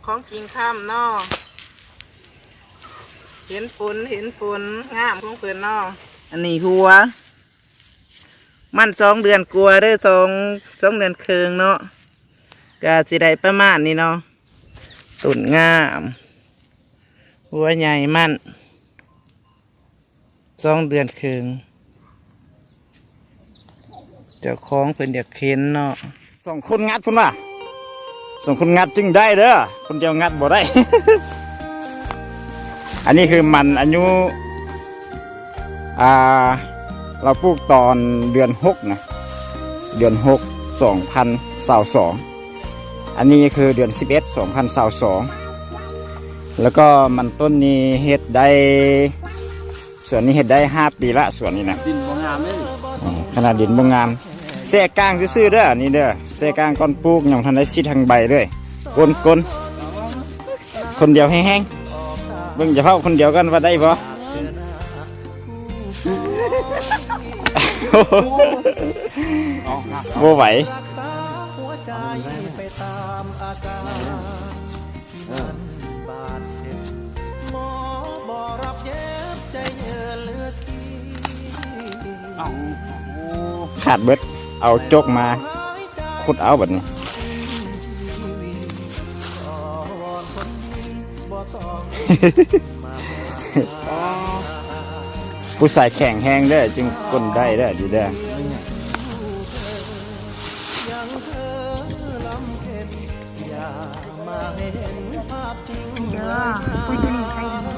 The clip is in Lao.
ຂອງກິ່ງຄຳເນາະ ເຫັນຜົນ ເຫັນຜົນງາມຂອງເພິ່ນເນາະ. ອັນນີ້ຫົວ ມັນສອງເດືອນກວ່າເດີ້ ສອງ ສອງເດືອນເຄິ່ງເນາະ ກະຊິໄດ້ປະມານນີ້ເນາະ. ຕົ້ນງາມ ຫົວໃຫຍ່ມັນ ສອງເດືອນເຄິ່ງ ເຈົ້າຂອງເພິ່ນຢາກເຫັນເນາະ. ສອງຄົນງັດເພິ່ນວ່າ ສອງຄົນງັດຈຶ່ງໄດ້ເດີ້ ຄົນດຽວງັດບໍ່ໄດ້. ອັນນີ້ຄືມັນອາຍຸ ອ່າ ລາວປູກຕອນເດືອນຫົກນະ ເດືອນຫົກ ສອງພັນຊາວສອງ. ອັນນີ້ຄືເດືອນສິບເອັດ ສອງພັນຊາວສອງ ແລ້ວກໍມັນຕົ້ນນີ້ເຮັດໄດ້ ສວນນີ້ເຮັດໄດ້ຫ້າປີລະ ສວນນີ້ນະ. ດິນບໍ່ງາມເດ້ນີ້ ອືມ ຂະໜາດດິນບໍ່ງາມ ແຊ່ກ້າງຊື່ໆເດີ້ ອັນນີ້ເດີ້ ແຊ່ກ້າງກ່ອນປູກ ຍັງບໍ່ທັນໄດ້ຊິດທາງໃບເລີຍ. ກົ້ນ ກົ້ນ ຄົນດຽວແຮງໆ ເບິ່ງຈະເວົ້າຄົນດຽວກ່ອນວ່າໄດ້ບໍ່. ບໍ່ໄຫວ ຂາດເບິດ ເອົາຈົກມາ ຂຸດເອົາບັດນີ້. ຜູ້ຊາຍແຂງແຮງເດີ້ ຈຶ່ງກົ້ນໄດ້ເດີ້ ດີເດີ້. ເອີ ໂອ້ຍ ຕົວນີ້ໃສ່ດີ